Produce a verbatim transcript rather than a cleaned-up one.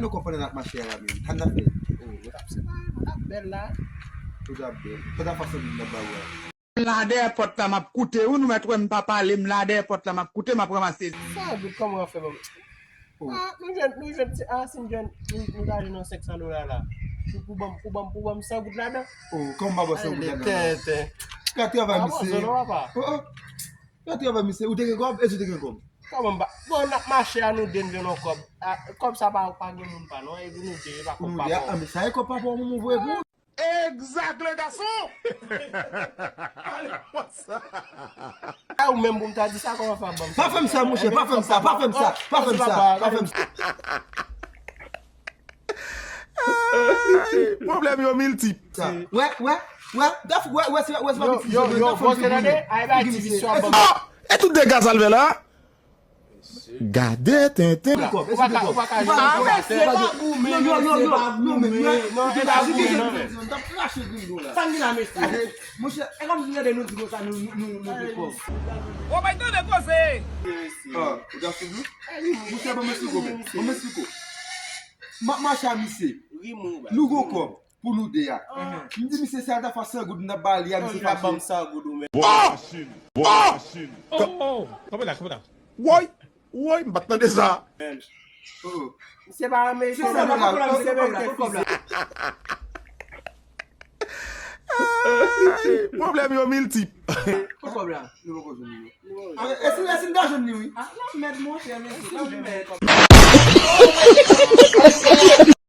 Nou konprann n ap mache a la menm. Sa n ap fè? Oh, nou t ap se pa, nou t ap bèl la. Nou t ap bèl. Pandan fason nou t ap ba ou a. M la dèyè pòt la, m ap koute, wi, nou mèt wè m pa pale, m la dèyè pòt la, m ap koute, m ap ranmase. Sa, gout, kòman w ap fè, bòm? Oh. Ah, nou jwenn, nou jwenn, ah, si n jwenn, nou, nou ta jwenn yon senk san dola la. Pou, pou ban m, pou ban m, pou ban m san goud ladan. Oh, kòman m pa ba w san goud ladan la? Tenten. Ka travay, mesye. Oh, oh. Ka travay, mesye. Ou te gen kòb? Èske ou te gen kòb? Kòman m pa? Bon, n ap mache a nou de, n jwenn yon kòb. Ah, kòb sa pa, pa gen moun pa, non. E pou nou de, e pa kòb papa w. Ah, men sa e kòb papa w, moun voye pou ou. Exact, le garçon! Ale konsa. A ou menm pou m ta di sa, kòman fè ap ban m sa? Pa fè m sa, monchè, pa fè m sa, pa fè m sa, pa fè m sa, pa fè m sa. Ay, pwoblèm yo miltip. Sa. Wè, wè, wè, daf, wè, wè, se, wè, se pa yo, yo, yo, bon, se tande, ay, bay ti visyon ap ban m. Oh! E tout dega sa l fè la? Gade tenten. Ou pa ka, ou pa ka jwenn kòb atè. Mesye, pa goumen, mesye, pa goumen. Non, e pa goumen, non, men. Sa n gen la, mesye? Monchè, e kòm si nou gade nou di konsa, nou, nou, nou, nou gen kòb. Ou bay tande koze. Ah, ou ta sou nou? Monchè, ban m esplike w, men. Ban m esplike w. M ap mache a misye. Nou gon kòb pou nou de a. M di misye sa ta fè san goud, m t ap ba li a, misye fache. Bon machin, bon machin. Oh, oh, oh. Kanpe la, kanpe la. Woy, woy, m pa t tande sa. Oh, oh. Misye pa renmen, misye pa renmen, misye renmen fè fizi. Ay, pwoblèm yo miltip. Kot kòb la? Nou poko jwenn li. Ah, e si, e si n ta jwenn li, wi? Ah, la mèd, monchè, mesye, pa jwenn mèd.